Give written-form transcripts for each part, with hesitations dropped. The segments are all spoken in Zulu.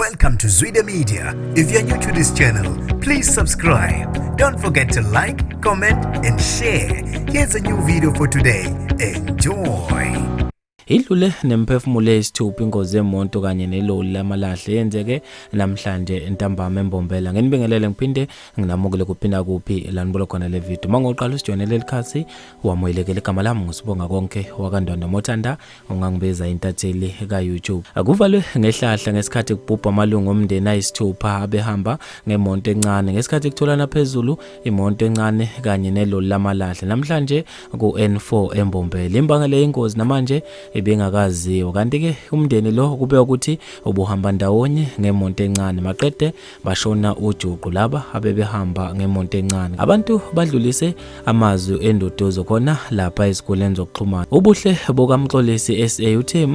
Welcome to Zwida Media. If you're new to this channel, please subscribe. Don't forget to like, comment, and share. Here's a new video for today. Enjoy. Idlule nemphefumulo eyisithupha ingozi yemoto kanye neloli lamalahle yenzeke namhlanje entambama eMbombela. Nginibingelele ngiphinde nginamukele kuphinda kuphi la nibuka khona le video. Mangoqala usijoyinele likhasi wamukelekile. Igama lami nguSibonga Konke wakaNdwandwe, Mothanda ungangibiza intatheli ka-YouTube. Akuvalwe ngehlahla ngesikhathi kubhubha amalungu omndeni ayisithupha abehamba ngemonto encane ngesikhathi kutholana phezulu imonto encane kanye neloli lamalahle namhlanje ku-N4 eMbombela. Imbangela yengozi namanje ibingakaziwa, kanti-ke umndeni lo kube ukuthi ubuhamba ndawonye ngemonto encane maqede bashona ujuqu laba abebehamba ngemonto encane. Abantu badlulise amazwi enduduzo khona lapha ezikoleni zokuxhumana. Ubuhle bokaMxolisi SA uthe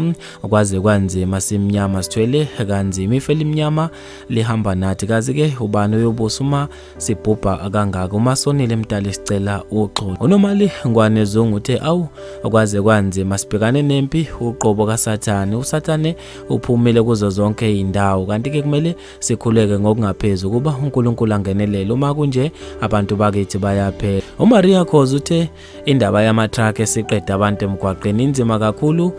kwaze kwanzima, simnyama sithwele kanzima, ife limnyama lihamba nathi, kazi ke ubani oyobusa uma sibhubha kangaka? Uma sonile mdali sicela uxolo. UNomali Ngwane Zungu uthe awu, kwaze kwanzima, sibhekane nempi uqobo kaSathane, uSathane uphumile kuzo zonke izindawo, kanti ke kumele sikhuleke ngokungaphezulu ukuba uNkulunkulu angenelele, uma kunje abantu bakithi bayaphela. UMaria Khoza uthe indaba yama-truck esiqeda abantu emgwaqeni inzima kakhulu,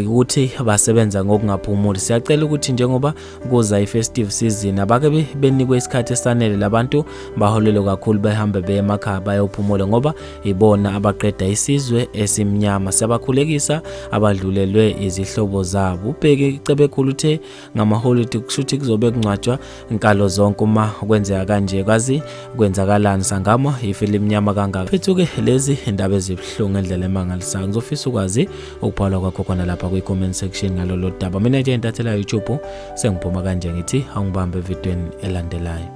ukuthi basebenza ngokungaphumuli. Siyacela ukuthi njengoba kuza i-festive season abake benikwe isikhathi esanele labantu baholelwe kakhulu, behambe beye emakhaya bayophumula, ngoba ibona abaqeda isizwe esimnyama. Siyabakhulekisa abadlulelwe izihlobo zabo. Ubheke Icebekhulu uthe ngamaholidi kushuthi kuzobe kungcwatshwa inkalo zonke uma kwenzeka kanje, kwazi kwenzakalani sangama ife limnyama kangaka. Phethu-ke lezi indaba ezibuhlungu ngendlela emangalisayo. Ngizofisa ukwazi ukubhalwa kwakho khona lapha kwi-comment section ngalolu daba. Mina nje intathela YouTube sengiphuma kanje, ngithi awungibambe evidweni elandelayo.